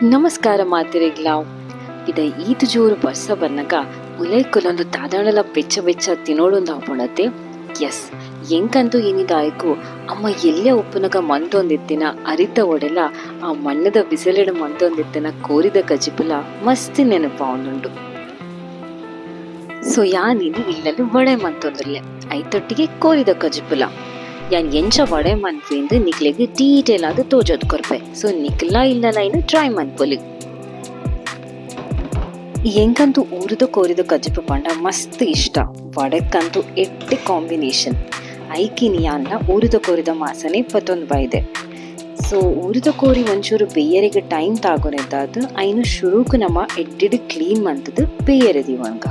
ನಮಸ್ಕಾರ ಮಾತೆರೆಗ್ಲಾ. ಇದ ಈತ್ ಜೋರು ಬರ್ಸ ಬನ್ನಗ ಉಲೈ ಕುಲೊಂದು ದಾದಾಂಡಲ ಬೆಚ್ಚ ಬೆಚ್ಚ ತಿನೋಡೊಂದು ಆಪುಂಡತೆ. ಎಸ್, ಎಂಕಂತೂ ಇನಿದಾಯಕು ಅಮ್ಮ ಎಲ್ಲೆ ಉಪ್ಪುನಗ ಮಂತೊಂದಿತ್ತಿನ ಅರಿತ ಒಡೆಲ ಆ ಮಣ್ಣದ ಬಿಸಲೆಡ್ ಮಂತೊಂದಿತ್ತಿನ ಕೋರಿದ ಕಜಿಪುಲ ಮಸ್ತ್ ನೆನಪಾವೊಂದುಂಡು. ಸೊ ಯಾನ್ ಇನಿ ಇಲ್ಲಲ್ ವಡೆ ಮಂತೊಂದುಲ್ಲೆ, ಐತೊಟ್ಟಿಗೆ ಕೋರಿದ ಕಜಿಪುಲ. ಯಾನ್ ಎಂಚ ವಡೆ ಮನ್ಪುವೆಂದ್ ನಿಕ್ಲೆಗ್ ಡೀಟೇಲ್ ಆದ್ ತೋಜದ್ ಕೊರ್ಪೆ. ಸೊ ನಿಕ್ಲ ಇಲ್ಲಲ್ ಐನ್ ಟ್ರೈ ಮನ್ಪೊಲಿ. ಎಂಕಂತೂ ಊರುದ ಕೋರಿದ ಕಜಿಪು ಪಂಡ ಮಸ್ತ್ ಇಷ್ಟ. ವಡೆಕ್ಕಂತೂ ಎಡ್ಡೆ ಕಾಂಬಿನೇಷನ್. ಐಕಿನಿ ಯಾನ್ನ ಊರುದ ಕೋರಿದ ಮಾಸನೆ ಪತೊಂದು ಬೈದೆ. ಸೊ ಊರುದ ಕೋರಿ ಒಂಚೂರು ಬೇಯರೆಗ್ ಟೈಮ್ ತಾಗೊನೆದ್ದಾದ್ ಐನ್ ಶುರುಕು ನಮ ಎಡ್ಡೆಡ್ ಕ್ಲೀನ್ ಮಂತುದು ಬೇಯರೆ ದೀವೊನ್ಗ.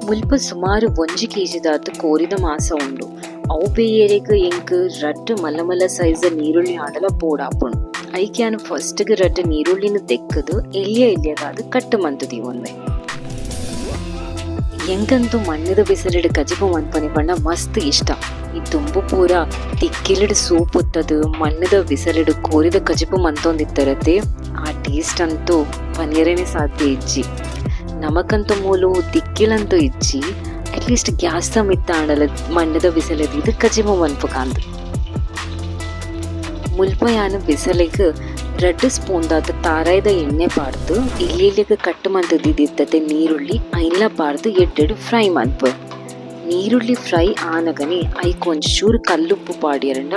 ಮುಲ್ಪ ಸುಮಾರು ಒಂಜಿ ಕೆಜಿದಾತ್ ಕೋರಿದ ಮಾಸ ಉಂಡು. ಅವು ಬೇಯೆರೆಗ್ ಎಂಕ್ ರಡ್ಡ್ ಮಲ್ಲ ಮಲ್ಲ ಸೈಜ್ ದ ನೀರುಳ್ಳಿ ಆಂಡಲ ಬೋಡಾಪುಂಡು. ಐಕ್ ಯಾನ್ ಫಸ್ಟ್ ಗ್ ರಡ್ಡ್ ನೀರುಳ್ಳಿನ್ ದೆಕ್ಕ್ ದ್ ಎಲ್ಯ ಎಲ್ಯಗಾದ್ ಕಟ್ ಮಂತ್ ದೀವೊನ್ವೆ. ಎಂಕಂತೂ ಮಣ್ಣುದ ಬಿಸಲೆಡ್ ಕಜಿಪು ಮನ್ಪುನಿ ಪಂಡ ಮಸ್ತ್ ಇಷ್ಟ. ಈ ದುಂಬು ಪೂರ ತಿಕ್ಕೆಲುಡ್ ಸೂಪ್ ಉತ್ತದ್ ಮಣ್ಣುದ ಬಿಸಲೆಡ್ ಕೋರಿದ ಕಜಿಪು ಮಂತೊಂದಿತ್ತೆರತೆ ಆ ಟೇಸ್ಟ್ ಅಂತೂ ಪನಿಯೆರೆನೆ ಸಾಧ್ಯ ಇಜ್ಜಿ. ನಮಕಂತೂ ಮೂಲು ತಿಕ್ಕೆಲಂತೂ ಇಜ್ಜಿ, ಅಟ್ಲೀಸ್ಟ್ ಗ್ಯಾಸ್ ದ ಮಿತ್ತ್ ಆಂಡಲ ಮಣ್ಣುದ ಬಿಸಲೆ ದೀದ್ ಕಜಿಪು ಮನ್ಪುಗಾಂದ್. ಮುಲ್ಪ ಯಾನ್ ಬಿಸಲೆಗ್ ರಡ್ಡ್ ಸ್ಪೂನ್ ದಾತ್ ತಾರಾಯಿದ ಎಣ್ಣೆ ಪಾಡ್ದ್ ಎಲ್ಯ ಕಟ್ ಮಂತ್ ದೀದಿತ್ತತೆ ನೀರುಳ್ಳಿ ಐನ್ಲ ಪಾಡ್ದ್ ಎಡ್ಡೆಡ್ ಫ್ರೈ ಮನ್ಪುವೆ. ನೀರುಳ್ಳಿ ಫ್ರೈ ಆನಗನೆ ಐಕ್ ಒಂಜಿ ಚೂರು ಕಲ್ಲುಪ್ಪು ಪಾಡ್ಯೆರ್ಂಡ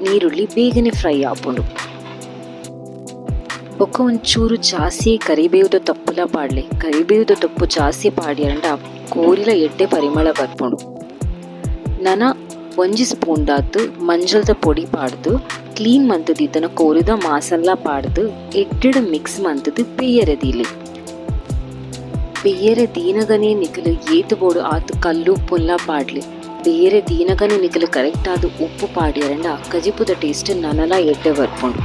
ನೀರುಳ್ಳಿ ಬೇಗನೆ ಫ್ರೈ ಆಪುಂಡು. ಬೊಕ್ಕ ಒಂಚೂರು ಜಾಸ್ತಿ ಕರಿಬೇವುದ ತಪ್ಪುಲ ಪಾಡ್ಲೆ. ಕರಿಬೇವುದ ತಪ್ಪು ಜಾಸ್ತಿ ಪಾಡ್ಯೆರ್ಂಡ ಕೋರಿಲ ಎಡ್ಡೆ ಪರಿಮಳ ಬರ್ಪುಂಡು. ನನ ಒಂಜಿ ಸ್ಪೂನ್ ದಾತ್ ಮಂಜಲ್ದ ಪೊಡಿ ಪಾಡ್ದ್ ಕ್ಲೀನ್ ಮಂತ್ ದೀತನ ಕೋರಿದ ಮಾಸನ್ಲ ಪಾಡ್ದ್ ಎಡ್ಡೆಡ್ ಮಿಕ್ಸ್ ಮಂತುದು ಬೇಯರೆ ದೀಲೆ. ಬೇಯರೆ ದೀನಗನೆ ನಿಕುಲು ಏತ್ ಬೋಡು ಆತ್ ಕಲ್ಲುಪ್ಪುನ್ಲ ಪಾಡ್ಲೆ. ಬೇಯರೆ ದೀನಗನೆ ನಿಕುಲು ಕರೆಕ್ಟ್ ಆದ್ ಉಪ್ಪು ಪಾಡ್ಯೆರ್ಂಡ ಕಜಿಪುದ ಟೇಸ್ಟ್ ನನಲ ಎಡ್ಡೆ ಬರ್ಪುಂಡು.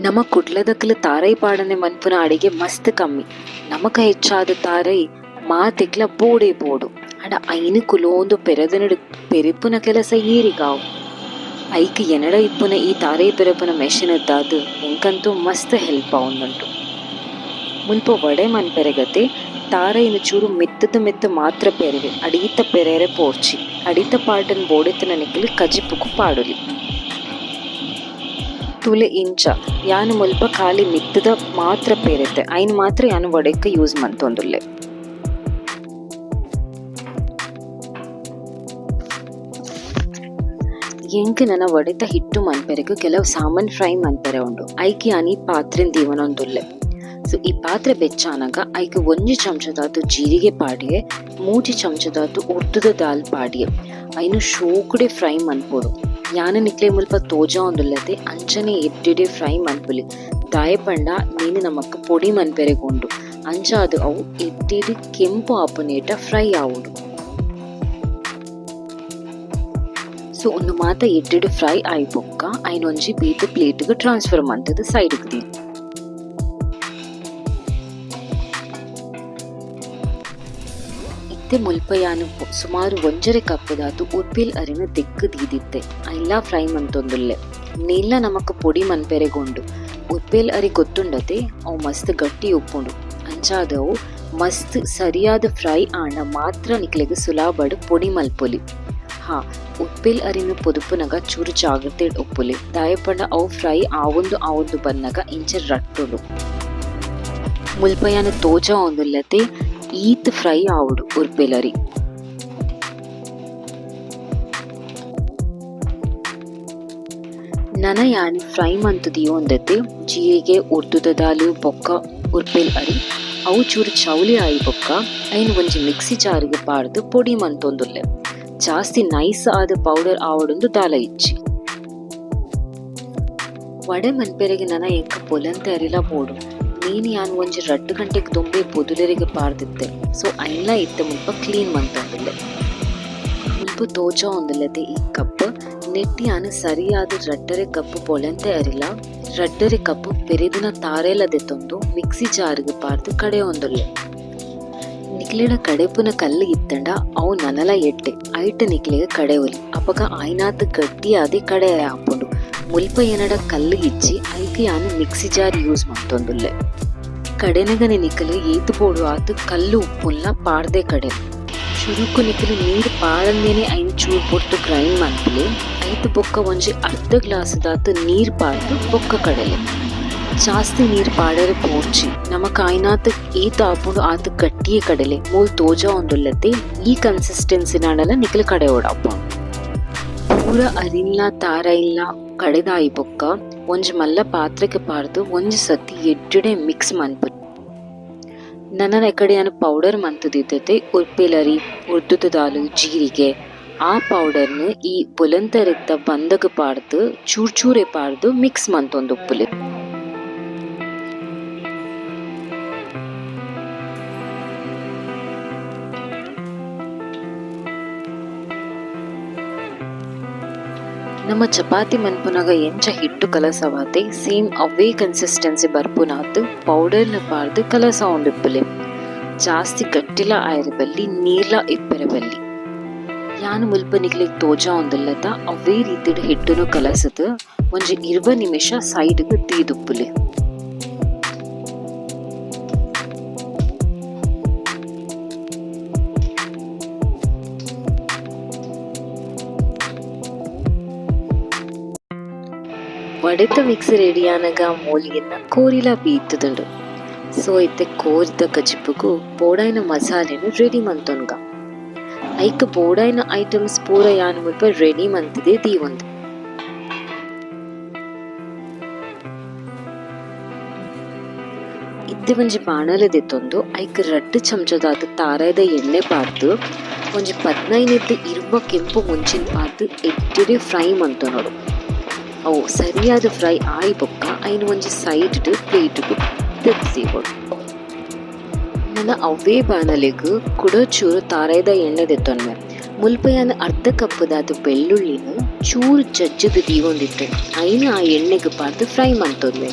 ನಮ ಕುಡ್ಲದಕುಲು ತಾರೈ ಪಾಡನೆ ಮನ್ಪುನ ಅಡಿಗೆ ಮಸ್ತ್ ಕಮ್ಮಿ. ನಮಕ್ ಹೆಚ್ಚಾದ್ ತಾರೈ ಮಾತೆಕ್ಲ ಬೋಡೇ ಬೋಡು. ಆಂಡ ಐನ್ ಕುಲೋಂದು ಪೆರದನಡ್ ಪೆರೆಪುನ ಕೆಲಸ ಏರೆಗಾವು? ಐಕ್ ಎನಡ ಇಪ್ಪುನ ಈ ತಾರೈ ಪೆರೆಪುನ ಮೆಷಿನ್ ದಾದ್ ಎಂಕಂತೂ ಮಸ್ತ್ ಹೆಲ್ಪ್ ಆವೊಂದುಂಡು. ಮುಲ್ಪ ವಡೆ ಮನ್ಪೆರೆಗತೆ ತಾರೈನ್ ಚೂರು ಮಿತ್ತದ ಮಿತ್ತ್ ಮಾತ್ರ ಪೆರೆವೆ, ಅಡೀತ ಪೆರೆರೆ ಪೋರ್ಚಿ. ಅಡೀತ ಪಾರ್ಟ್ ನ್ ಬೋಡಿತ್ತಿನ ನಿಕುಲು ಕಜಿಪುಗು ಪಾಡೊಲಿ. ತೂಲೆ ಇಂಚ ಯಾನ್ ಮುಲ್ಪ ಖಾಲಿ ಮಿತ್ತದ ಮಾತ್ರ ಪೆರೆತೆ, ಐನ್ ಮಾತ್ರ ಯಾನ್ ವಡೆಕ್ ಯೂಸ್ ಮಂತೊಂದುಲ್ಲೆ. ಎಂಕ್ ನನ ವಡೆತ ಹಿಟ್ಟು ಮನ್ಪೆರೆಗ್ ಕೆಲವು ಸಾಮಾನ್ ಫ್ರೈ ಮನ್ಪೆರೆ ಉಂಡು. ಐಕ್ ಯಾನ್ ಈ ಪಾತ್ರೆನ್ ದೀವೊನೊಂದುಲ್ಲೆ. ಸೊ ಈ ಪಾತ್ರೆ ಬೆಚ್ಚ ಆನಗ ಐಕ್ ಒಂಜಿ ಚಮಚದಾತ್ ಜೀರಿಗೆ ಪಾಡಿಯೆ, ಮೂಜಿ ಚಮಚದಾತ್ ಉರ್ದುದ ದಾಲ್ ಪಾಡಿಯೆ. ಐನ್ ಶೋಕುಡೆ ಫ್ರೈ ಮನ್ಪೊಡು. ಯಾನ್ ನಿಕ್ಲೆ ಮುಲ್ಪ ತೋಜಾವೊಂದುಲ್ಲತೆ ಅಂಚನೆ ಎಡ್ಡೆಡೆ ಫ್ರೈ ಮನ್ಪೊಲಿ. ದಾಯೆ ಪಂಡ ಮೀನ್ ನಮಕ್ ಪೊಡಿ ಮನ್ಪೆರೆಗ್ ಉಂಡು. ಅಂಚಾದ್ ಅವು ಎಡ್ಡೆಡ್ ಕೆಂಪು ಆಪುನೇಟ ಫ್ರೈ ಆವೊಡು. ಸೊ ಉಂದು ಮಾತ ಎಡ್ಡೆಡ್ ಫ್ರೈ ಆಯಿ ಬೊಕ್ಕ ಐನ್ ಒಂಜಿ ಬೇತೆ ಪ್ಲೇಟ್ ಗ್ ಟ್ರಾನ್ಸ್ಫರ್ ಮಂತುದು ಸೈಡ್ ಗ್ ದೀಲೆ. ಇತ್ತೆ ಮುಲ್ಪ ಯಾನ್ ಸುಮಾರು ಒಂಜರೆ ಕಪ್ ದಾತ್ ಉರ್ಪೆಲ್ ಅರಿನ್ ದೆಕ್ಕ್ ದೀದಿತ್ತೆ. ಐನ್ಲಾ ಫ್ರೈ ಮಂತೊಂದುಲ್ಲೆ. ನೇನ್ಲ ನಮಕ್ ಪೊಡಿ ಮನ್ಪೆರೆಗ್ ಉಂಡು. ಉರ್ಪೆಲ್ ಅರಿ ಗೊತ್ತುಂಡತೆ ಅವು ಮಸ್ತ್ ಗಟ್ಟಿ ಉಪ್ಪುಂಡು. ಅಂಚಾದ್ ಅವು ಮಸ್ತ್ ಸರಿಯಾದ್ ಫ್ರೈ ಆಂಡ ಮಾತ್ರ ನಿಕ್ಲೆಗ್ ಸುಲಭಡ್ ಪೊಡಿ ಮಲ್ಪೊಲಿ. ಹಾ ಉರ್ಪೆಲ್ ಅರಿನ್ ಪೊದುಪುನಗ ಚೂರು ಜಾಗ್ರತೆಡ್ ಉಪ್ಪುಲೆ. ದಾಯೆ ಪಂಡ ಅವು ಫ್ರೈ ಆವೊಂದು ಆವೊಂದು ಬನ್ನಗ ಇಂಚ ರಟ್ಟುಂಡು. ಮುಲ್ಪ ಯಾನ್ ತೋಜಾವೊಂದುಲ್ಲತೆ ಈತ್ ಫ್ರೈ ಆವೊಡು ಉರ್ಪೆಲ್ ಅರಿ. ನನ ಯಾನ್ ಫ್ರೈ ಮಂತ್ ದೀವೊಂದತೆ ಜೀರಿಗೆ ಉರ್ದುದ ದಾಲು ಬೊಕ್ಕ ಉರ್ಪೆಲ್ ಅರಿ ಅವು ಚೂರು ಚೌಲಿ ಆಯಿ ಬೊಕ್ಕ ಐನ್ ಒಂಜಿ ಮಿಕ್ಸಿ ಜಾರ್ ಗ್ ಪಾಡ್ದ್ ಪೊಡಿ ಮಂತೊಂದುಲ್ಲೆ. ಜಾಸ್ತಿ ನೈಸ್ ಆದ್ ಪೌಡರ್ ಆವೊಡುಂದು ದಾಲ ಇಜ್ಜಿ. ವಡೆ ಮನ್ಪೆರೆಗ್ ನನ ಎಂಕ್ ಬೊಲಂತೆ ಅರಿಲ ಬೋಡು. ನೇನ್ ಯಾನ್ ಒಂಜಿ ರಡ್ಡ್ ಗಂಟೆಗ್ ದುಂಬೇ ಪೊದುಲೆರೆಗ್ ಪಾಡ್ದಿತ್ತೆ. ಸೋ ಐನ್ಲ ಇತ್ತೆ ಮುಲ್ಪ ಕ್ಲೀನ್ ಮಂತೊಂದುಲ್ಲೆ. ಮುಲ್ಪ ತೋಜಾವೊಂದುಲ್ಲೆತೆ ಈ ಕಪ್ ನೆಟ್ಟ್ ಯಾನ್ ಸರಿಯಾದ್ ರಡ್ಡರೆ ಕಪ್ ಬೊಲಂತೆ ಅರಿಲ ರಡ್ಡರೆ ಕಪ್ ಪೆರೆದಿನ ತಾರೇಲ ದೆತೊಂದು ಮಿಕ್ಸಿ ಜಾರ್ ಗ್ ಪಾಡ್ದ್ ಕಡೆಯೊಂದುಲ್ಲೆ. ನಿಕ್ಲೆಡ ಕಡೆಪುನ ಕಲ್ಲ್ ಇತ್ತ್ಂಡ ಅವು ನನಲ ಎಡ್ಡೆ. ಐಟ್ ನಿಕ್ಲೆಗ್ ಕಡೆವೊಲಿ. ಅಪಗ ಆಯಿನಾತ್ ಗಟ್ಟಿಯಾದೆ ಕಡೆಯೆರೆ ಆಪುಂಡು. ಮುಲ್ಪ ಎನಡ ಕಲ್ಲ್ ಇಜ್ಜಿ ಐಕ್ ಯಾನ್ ಮಿಕ್ಸಿ ಜಾರ್ ಯೂಸ್ ಮಂತೊಂದುಲ್ಲೆ. ಕಡೆನಗನೆ ನಿಕುಲು ಏತ್ ಬೋಡು ಆತ್ ಕಲ್ಲ್ ಉಪ್ಪುನ್ಲ ಪಾಡ್ದೆ ಕಡೆಲೆ. ಶುರುಕು ನಿಕುಲು ನೀರ್ ಪಾಡಂದೆನೆ ಐನ್ ಚೂರು ಪೊರ್ತು ಗ್ರೈಂಡ್ ಮನ್ಪುಲೆ. ಐತ್ ಬೊಕ್ಕ ಒಂಜಿ ಅರ್ಧ ಗ್ಲಾಸ್ ದಾತ್ ನೀರ್ ಪಾಡ್ದ್ ಬೊಕ್ಕ ಕಡೆಲೆ. ಜಾಸ್ತಿ ನೀರ್ ಪಾಡೆರೆ ಬೋಡ್ಚಿ. ನಮಕ್ ಆಯಿನಾತ್ ಏತ್ ಆಪುಂಡು ಆತ್ ಗಟ್ಟಿಯೇ ಕಡೆಲೆ. ಮೂಲು ತೋಜಾವೊಂದುಲ್ಲೆತೆ ಈ ಕನ್ಸಿಸ್ಟೆನ್ಸಿ ನಾಂಡಲ ನಿಕುಲು ಕಡೆಯೊಡಾಪುಂಡು. ಪೂರ ಅರಿನ್ಲ ತಾರಾಯಿನ್ಲ ಕಡೆದಾಯಿ ಬೊಕ್ಕ ಒಂಜಿ ಮಲ್ಲ ಪಾತ್ರೆಗ್ ಪಾಡ್ದ್ ಒಂಜಿ ಸರ್ತಿ ಎಡ್ಡೆಡೆ ಮಿಕ್ಸ್ ಮನ್ಪುಲೆ. ನನ ಎಕಡೆ ಯಾನ್ ಪೌಡರ್ ಮಂತ್ ದೀತೆತೆ ಉರ್ಪೆಲರಿ, ಉರ್ದುದ ದಾಲು, ಜೀರಿಗೆ ಆ ಪೌಡರ್ ನ್ ಈ ಬೊಲಂತರಿತ ಬಂದಗ್ ಪಾಡ್ದ್ ಚೂರ್ ಚೂರೆ ಪಾಡ್ದ್ ಮಿಕ್ಸ್ ಮಂತೊಂದುಪ್ಪುಲೆ. ನಮ ಚಪಾತಿ ಮನ್ಪುನಗ ಎಂಚ ಹಿಟ್ಟು ಕಲಸವಾತೆ ಸೇಮ್ ಅವ್ವೇ ಕನ್ಸಿಸ್ಟೆನ್ಸಿ ಬರ್ಪುನಾತ್ ಪೌಡರ್ ನ್ ಪಾಡ್ದ್ ಕಲಸವೊಂದಿಪ್ಪುಲೆ. ಜಾಸ್ತಿ ಗಟ್ಟಿಲ ಆಯೆರೆ ಬಲ್ಲಿ ನೀರ್ಲ ಇಪ್ಪೆರೆ ಬಲ್ಲಿ. ಯಾನ್ ಮುಲ್ಪ ನಿಕ್ಲೆಗ್ ತೋಜಾವೊಂದುಲ್ಲೆತ ಅವ್ವೇ ರೀತಿಡ್ ಹಿಟ್ಟುನು ಕಲಸುದು ಒಂಜಿ 20 ನಿಮಿಷ ಸೈಡ್ ಗ್ ದೀದುಪ್ಪುಲೆ. ವಡೆತ ಮಿಕ್ಸ್ ರೆಡಿ ಆನಗ ಮೂಲಿಗೆನ್ನ ಕೋರಿಲ ಬೀತುದುಂಡು. ಸೋ ಇತ್ತೆ ಕೋರಿದ ಕಜಿಪುಗು ಬೋಡಾಯಿನ ಮಸಾಲೆನ್ ರೆಡಿ ಮಂತೊನ್ಗ. ಐಕ್ ಬೋಡಾಯಿನ ಐಟಮ್ಸ್ ಪೂರ ಯಾನ್ ಮುಲ್ಪ ರೆಡಿ ಮಂತುದೆ ದೀವೊಂದೆ. ಇತ್ತೆ ಒಂಜಿ ಬಾಣಲೆ ದೆತೊಂದು ಐಕ್ ರಡ್ಡ್ ಚಮಚದಾತ್ ತಾರಾಯಿದ ಎಣ್ಣೆ ಪಾಡ್ದ್ ಒಂಜಿ 15 20 ಕೆಂಪು ಮುಂಚಿನ್ ಪಾಡ್ದ್ ಎಡ್ಡೆಡೆ ಫ್ರೈ ಮಂತೊನೊಡು. ಅವು ಸರಿಯಾದ್ ಫ್ರೈ ಆಯಿ ಬೊಕ್ಕ ಐನ್ ಒಂಜಿ ಸೈಡ್ ಡ್ ಪ್ಲೇಟ್ ಗ್ ದೆತ್ತ್ ದೀವೊಡು. ನನ ಅವ್ವೇ ಬಾಣಲೆಗ್ ಕುಡ ಚೂರು ತಾರಾಯಿದ ಎಣ್ಣೆ ದೆತ್ತೊನ್ವೆ. ಮುಲ್ಪ ಯಾನ್ ಅರ್ಧ ಕಪ್ ದಾತ್ ಬೆಳ್ಳುಳ್ಳಿನ್ ಚೂರು ಜಜ್ಜುದು ದೀವೊಂದಿತ್ತೆ. ಐನ್ ಆ ಎಣ್ಣೆಗ್ ಪಾಡ್ದ್ ಫ್ರೈ ಮಂತೊನ್ವೆ.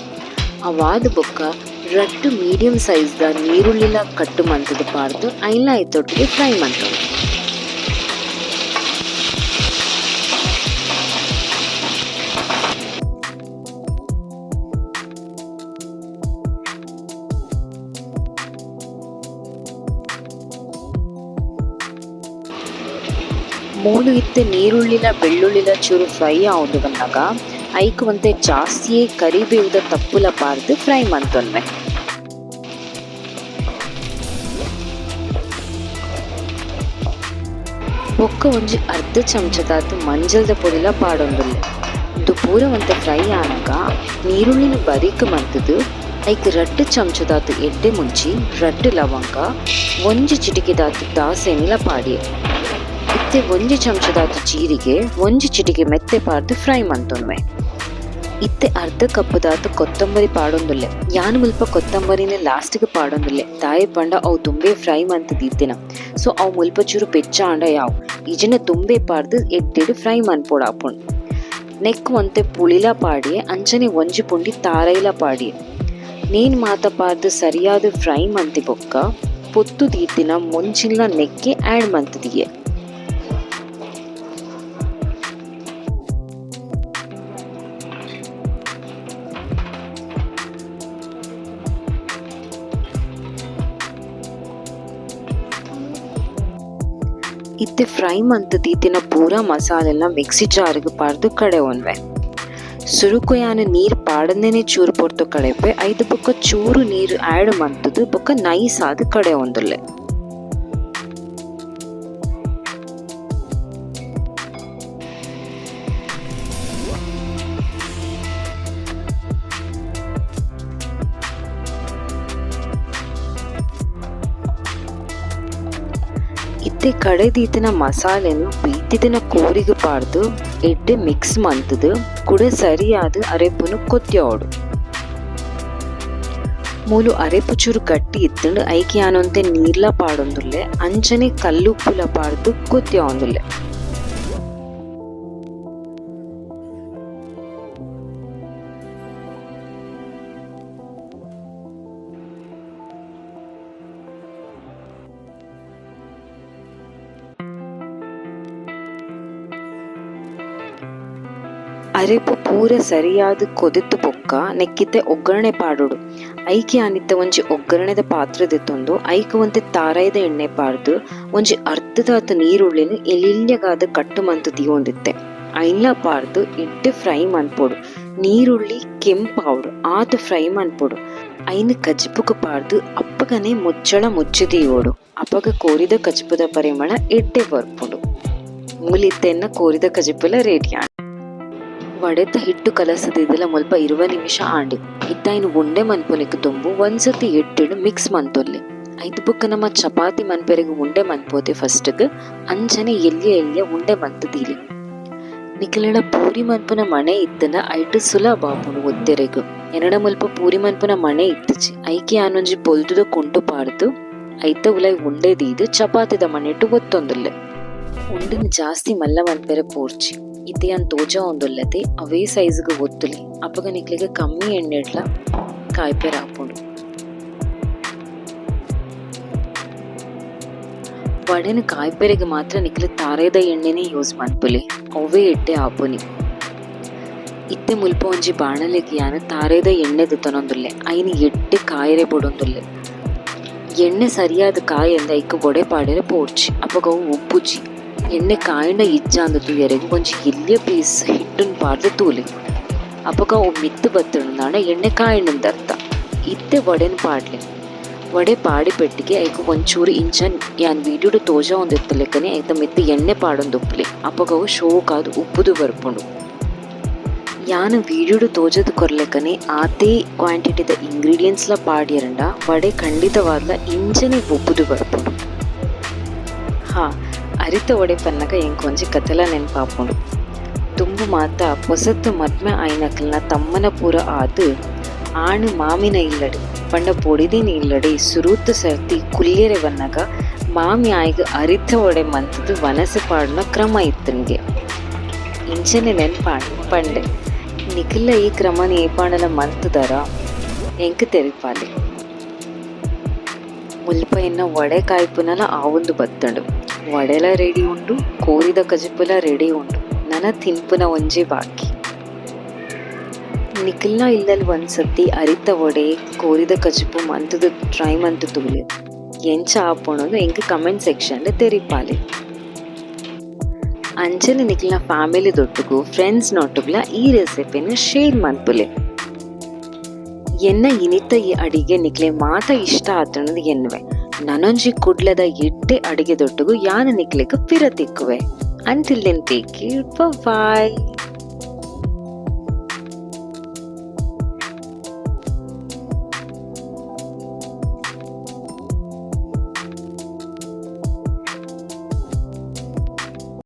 ಅವಾದ್ ಬೊಕ್ಕ ರಡ್ಡ್ ಮೀಡಿಯಂ ಸೈಜ್ ದ ನೀರುಳ್ಳಿಲ ಕಟ್ ಮಂತುದು ಪಾಡ್ದ್ ಐನ್ಲ ಐತೊಟ್ಟಿಗೆ ಫ್ರೈ ಮಂತೊನ್ವೆ. ಮೂಲು ಇತ್ತೆ ನೀರುಳ್ಳಿಲ ಬೆಳ್ಳುಳ್ಳಿಲ ಚೂರು ಫ್ರೈ ಆವೊಂದು ಬನ್ನಗ ಐಕ್ ಒಂತೆ ಜಾಸ್ತಿಯೇ ಕರಿಬೇವುದ ತಪ್ಪುಲ ಪಾಡ್ದ್ ಫ್ರೈ ಮಂತೊನ್ವೆ. ಬೊಕ್ಕ ಒಂಜಿ ಅರ್ಧ ಚಮಚದಾತ್ ಮಂಜಲ್ದ ಪೊಡಿಲ ಪಾಡೊಂದುಲ್ಲೆ. ಉಂದು ಪೂರ ಒಂತೆ ಫ್ರೈ ಆನಗ ನೀರುಳ್ಳಿನ್ ಬರಿಕ್ ಮಂತುದು ಐಕ್ ರಡ್ಡ್ ಚಮಚದಾತ್ ಎಡ್ಡೆ ಮುಂಚಿ, ರಡ್ಡ್ ಲವಂಗ, ಒಂಜಿ ಚಿಟಿಕೆದಾತ್ ದಾಸೆಮಿಲ ಪಾಡಿಯೆ. ಇತ್ತೆ ಒಂಜಿ ಚಮಚದಾತ್ ಜೀರಿಗೆ, ಒಂಜಿ ಚಿಟಿಕೆ ಮೆತ್ತೆ ಪಾಡ್ದ್ ಫ್ರೈ ಮಂತೊನ್ವೆ. ಇತ್ತೆ ಅರ್ಧ ಕಪ್ ದಾತ್ ಕೊತ್ತಂಬರಿ ಪಾಡೊಂದುಲ್ಲೆ. ಯಾನ್ ಮುಲ್ಪ ಕೊತ್ತಂಬರಿನ್ ಲಾಸ್ಟ್ ಗ್ ಪಾಡೊಂದುಲ್ಲೆ. ದಾಯೆ ಪಂಡ ಅವು ದುಂಬೇ ಫ್ರೈ ಮಂತ್ ದೀತಿನ. ಸೋ ಅವು ಮುಲ್ಪ ಚೂರು ಬೆಚ್ಚ ಆಂಡ ಯಾವು. ಇಜಿಂಡ ದುಂಬೇ ಪಾಡ್ದ್ ಎಡ್ಡೆಡ್ ಫ್ರೈ ಮನ್ಪೊಡಾಪುಂಡು. ನೆಕ್ಕ್ ಒಂತೆ ಪುಳಿಲ ಪಾಡಿಯೆ ಅಂಚನೆ ಒಂಜಿ ಪುಂಡಿ ತಾರೈಲ ಪಾಡಿಯೆ. ನೇನ್ ಮಾತ ಪಾಡ್ದ್ ಸರಿಯಾದ್ ಫ್ರೈ ಮಂತಿ ಬೊಕ್ಕ ಪೊತ್ತು ದೀತಿನ ಮುಂಚಿನ್ಲ ನೆಕ್ಕೆ ಆಡ್ ಮಂತ್ ದೀಯೆ. ಇತ್ತೆ ಫ್ರೈ ಮಂತ್ ದೀತಿನ ಪೂರ ಮಸಾಲೆಲ ಮಿಕ್ಸಿ ಜಾರ್ ಗ್ ಪಾಡ್ದ್ ಕಡೆವೊನ್ವೆ. ಸುರುಕು ಯಾನ್ ನೀರ್ ಪಾಡಂದೆನೆ ಚೂರು ಪೊರ್ತು ಕಡೆಪೆ ಐದ್ ಬೊಕ್ಕ ಚೂರು ನೀರ್ ಆಡ್ ಮಂತುದು ಬೊಕ್ಕ ನೈಸ್ ಆದ್ ಕಡೆವೊಂದುಲ್ಲೆ. ಇತ್ತೆ ಇತ್ತೆ ಕಡೆ ದೀತಿನ ಮಸಾಲೆನ್ ಬೇಯ್ತಿದಿನ ಕೋರಿಗ್ ಪಾಡ್ದ್ ಎಡ್ಡೆ ಮಿಕ್ಸ್ ಮಂತುದು ಕುಡ ಸರಿಯಾದ್ ಅರೆಪುನು ಕೊದ್ಯಾವೊಡು. ಮೂಲು ಅರೆಪು ಚೂರು ಗಟ್ಟಿ ಇತ್ತುಂಡು ಐಕ್ ಯಾನ್ ಒಂತೆ ನೀರ್ಲ ಪಾಡೊಂದುಲ್ಲೆ ಅಂಚನೆ ಕಲ್ಲುಪ್ಪುಲ ಪಾಡ್ದ್ ಕೊದ್ಯಾವೊಂದುಲ್ಲೆ. ಅರೆಪು ಪೂರ ಸರಿಯಾದ್ ಕೊದಿತ್ ಬೊಕ್ಕ ನೆಕ್ಕಿತ್ತೆ ಒಗ್ಗರಣೆ ಪಾಡೊಡು. ಐಕ್ ಯಾನ್ ಇತ್ತೆ ಒಂಜಿ ಒಗ್ಗರಣೆದ ಪಾತ್ರೆ ದೆತ್ತೊಂದು ಐಕ್ ಒಂತೆ ತಾರಾಯಿದ ಎಣ್ಣೆ ಪಾಡ್ದ್ ಒಂಜಿ ಅರ್ಧದಾತ್ ನೀರುಳ್ಳಿನ್ ಎಲ್ಯಗಾದ್ ಕಟ್ ಮಂತ್ ದೀವೊಂದಿತ್ತೆ. ಐನ್ಲ ಪಾಡ್ದ್ ಎಡ್ಡೆ ಫ್ರೈ ಮನ್ಪೊಡು. ನೀರುಳ್ಳಿ ಕೆಂಪಾವೊಡು ಆತ್ ಫ್ರೈ ಮನ್ಪೊಡು. ಐನ್ ಕಜಿಪುಗು ಪಾಡ್ದ್ ಅಪ್ಪಗನೆ ಮುಚ್ಚಳ ಮುಚ್ಚಿ ದೀವೊಡು. ಅಪಗ ಕೋರಿದ ಕಜಿಪುದ ಪರಿಮಳ ಎಡ್ಡೆ ಬರ್ಪುಂಡು. ಮೂಲು ಇತ್ತೆ ಎನ್ನ ಕೋರಿದ ಕಜಿಪುಲ ರೆಡಿ ಆಂಡ್. ವಡೆತ ಹಿಟ್ಟು ಕಲಸದಿದಲ ಮುಲ್ಪ 20 ನಿಮಿಷ ಆಂಡ್. ಇತ್ತೆ ಐನ್ ಉಂಡೆ ಮನ್ಪುನೆಕ್ ದುಂಬು ಒಂಜಿ ಎಡ್ಡೆಡ್ ಮಿಕ್ಸ್ ಮಂತೊಲ್ಲೆ. ಐತ್ ಬೊಕ್ಕ ನಮ ಚಪಾತಿ ಮನ್ಪೆರೆಗ್ ಉಂಡೆ ಮನ್ಪೋತೆ ಫಸ್ಟ್ ಗ್ ಅಂಚನೆ ಎಲ್ಯ ಎಲ್ಯ ಉಂಡೆ ಮಂತ್ ದೀಲೆ. ನಿಕಲೆಡ ಪೂರಿ ಮನ್ಪುನ ಮಣೆ ಇತ್ತುಂಡ ಐಟ್ ಸುಲಭ ಆಪುಂಡು ಒತ್ತೆರೆಗ್. ಎನ್ನಡ ಮುಲ್ಪ ಪೂರಿ ಮನ್ಪುನ ಮಣೆ ಇತ್ತುಜಿ. ಐಕೆ ಯಾನ್ ಒಂಜಿ ಬೊಲ್ದುದ ಕುಂಟು ಪಾಡ್ದ್ ಐತ ಉಲಾಯಿ ಉಂಡೆ ದೀದ್ ಚಪಾತಿದ ಮಣೆಟ್ ಒತ್ತೊಂದುಲ್ಲೆ. ಉಂಡೆನ್ ಜಾಸ್ತಿ ಮಲ್ಲ ಮನ್ಪೆರೆ ಪೋರ್ಚಿ. ಇತ್ತೆ ಯಾನ್ ತೋಜಾವೊಂದುಲ್ಲತೆ ಅವೇ ಸೈಜ್ ಗ್ ಒತ್ತುಲೆ. ಅಪಗ ನಿಕ್ಲೆಗ್ ಕಮ್ಮಿ ಎಣ್ಣೆಡ್ಲ ಕಾಯ್ಪೆರೆ ಆಪುಂಡು. ವಡೆನ್ ಕಾಯ್ಪೆರೆಗ್ ಮಾತ್ರ ನಿಕ್ಲೆ ತಾರಾಯಿದ ಎಣ್ಣೆನೆ ಯೂಸ್ ಮನ್ಪುಲೆ. ಅವ್ವೇ ಎಡ್ಡೆ ಆಪುನಿ. ಇತ್ತೆ ಮುಲ್ಪ ಒಂಜಿ ಬಾಣಲೆಗ್ ಯಾನ್ ತಾರಾಯಿದ ಎಣ್ಣೆ ದೆತ್ತೊನೊಂದುಲ್ಲೆ. ಐನ್ ಎಡ್ಡೆ ಕಾಯೆರೆ ಬುಡೊಂದುಲ್ಲೆ. ಎಣ್ಣೆ ಸರಿಯಾದ್ ಕಾಯಂದೆ ಐಕ್ ವಡೆ ಪಾಡೆರೆ ಪೋಡ್ಚಿ. ಅಪಗ ಅವು ಉಬ್ಬುಜಿ. ಎಣ್ಣೆ ಕಾಯಿಂಡ ಇಜ್ಜಾಂದ್ ತೂಯೆರೆಗ್ ಒಂಜಿ ಎಲ್ಯ ಪೀಸ್ ಹಿಟ್ಟುನ್ ಪಾಡ್ದ್ ತೂಲೆ. ಅಪಗ ಅವು ಮಿತ್ತ್ ಬತ್ತುಂಡಾಂಡ ಎಣ್ಣೆ ಕಾಯಿಂಡಂದ್ ಅರ್ಥ. ಇತ್ತೆ ವಡೆನ್ ಪಾಡ್ಲೆ. ವಡೆ ಪಾಡಿ ಪೆಟ್ಟಿಗೆ ಐಕ್ ಒಂಚೂರು ಇಂಚ ಯಾನ್ ವೀಡಿಯೋಡು ತೋಜಾವೊಂದಿತ್ತಲೆಕ್ಕನೆ ಐತ ಮಿತ್ತ್ ಎಣ್ಣೆ ಪಾಡೊಂದುಪ್ಪುಲೆ. ಅಪಗ ಅವು ಶೋಕಾದ್ ಉಬ್ಬುದು ಬರ್ಪುಂಡು. ಯಾನ್ ವೀಡಿಯೋಡು ತೋಜದ್ ಕೊರ್ಲೆಕ್ಕನೆ ಆತೇ ಕ್ವಾಂಟಿಟಿದ ಇಂಗ್ರೀಡಿಯೆಂಟ್ಸ್ ಲ ಪಾಡ್ಯೆರಂಡ ವಡೆ ಖಂಡಿತವಾದ್ಲ ಇಂಚನೆ ಉಬ್ಬುದು ಬರ್ಪುಂಡು. ಹಾ ಅರಿತ ವಡೆ ಪನ್ನಗ ಎಂಕ್ ಒಂಜಿ ಕತೆಲ ನೆನ್ಪಾಪುಂಡು. ದುಂಬು ಮಾತ ಪೊಸತ್ ಮದ್ಮೆ ಆಯಿನಕಲ್ನ ತಮ್ಮನ ಪೂರ ಆದ್ ಆಣ್ ಮಾಮಿನ ಇಲ್ಲಡ್ ಪಂಡ ಬೊಡಿದಿನ ಇಲ್ಲಡೆ ಸುರೂತ ಸರ್ತಿ ಕುಲ್ಯೆರೆ ಬನ್ನಗ ಮಾಮಿ ಆಯ್ಗ್ ಅರಿತ ವಡೆ ಮಂತುದು ವನಸೆ ಪಾಡುನ ಕ್ರಮ ಇತ್ತುಂಡ್ಗೆ. ಇಂಚನೆ ನೆನ್ಪಾಂಡ್ ಪಂಡೆ. ನಿಕಲ್ಲ ಈ ಕ್ರಮನ್ ಏಪಾಂಡಲ ಮಂತುದರ ಎಂಕ್ ತೆರಿಪಾಲೆ. ಮುಲ್ಪ ಎನ್ನ ವಡೆ ಕಾಯ್ಪುನಲ ಆವೊಂದು ಬತ್ತುಂಡು. ವಡೆಲ ರೆಡಿ ಉಂಡು, ಕೋರಿದ ಕಜಿಪುಲ ರೆಡಿ ಉಂಡು. ನನ ತಿನ್ಪುನ ಒಂಜಿ ಬಾಕಿ. ನಿಕಲ್ನ ಇಲ್ಲಲ್ ಒಂದ್ಸತಿ ಅರಿತ ವಡೆ ಕೋರಿದ ಕಜಿಪು ಮಂತುದು ಟ್ರೈ ಮಂತು ತೂಲೆ. ಎಂಚ ಆಪುಂಡು ಎಂಕ್ ಕಮೆಂಟ್ ಸೆಕ್ಷನ್ ಡ್ ತೆರಿಪಾಲೆ. ಅಂಚನೆ ನಿಕಲ್ನ ಫ್ಯಾಮಿಲಿ ದೊಟ್ಟುಗು ಫ್ರೆಂಡ್ಸ್ ನೊಟ್ಟುಗುಲ ಈ ರೆಸಿಪಿನ್ ಶೇರ್ ಮನ್ಪುಲೆ. ಎನ್ನ ಇನಿತ ಈ ಅಡಿಗೆ ನಿಕ್ಲೆ ಮಾತ ಇಷ್ಟ ಆತುಂಡು ಎನ್ನುವೆ. ನನೊಂಜಿ ಕುಡ್ಲದ ಎಡ್ಡೆ ಅಡಿಗೆ ದೊಟ್ಟುಗು ಯಾನ್ ನಿಕ್ಲೆಗ್ ಪಿರ ತಿಕ್ಕುವೆ. Until then take care, bye.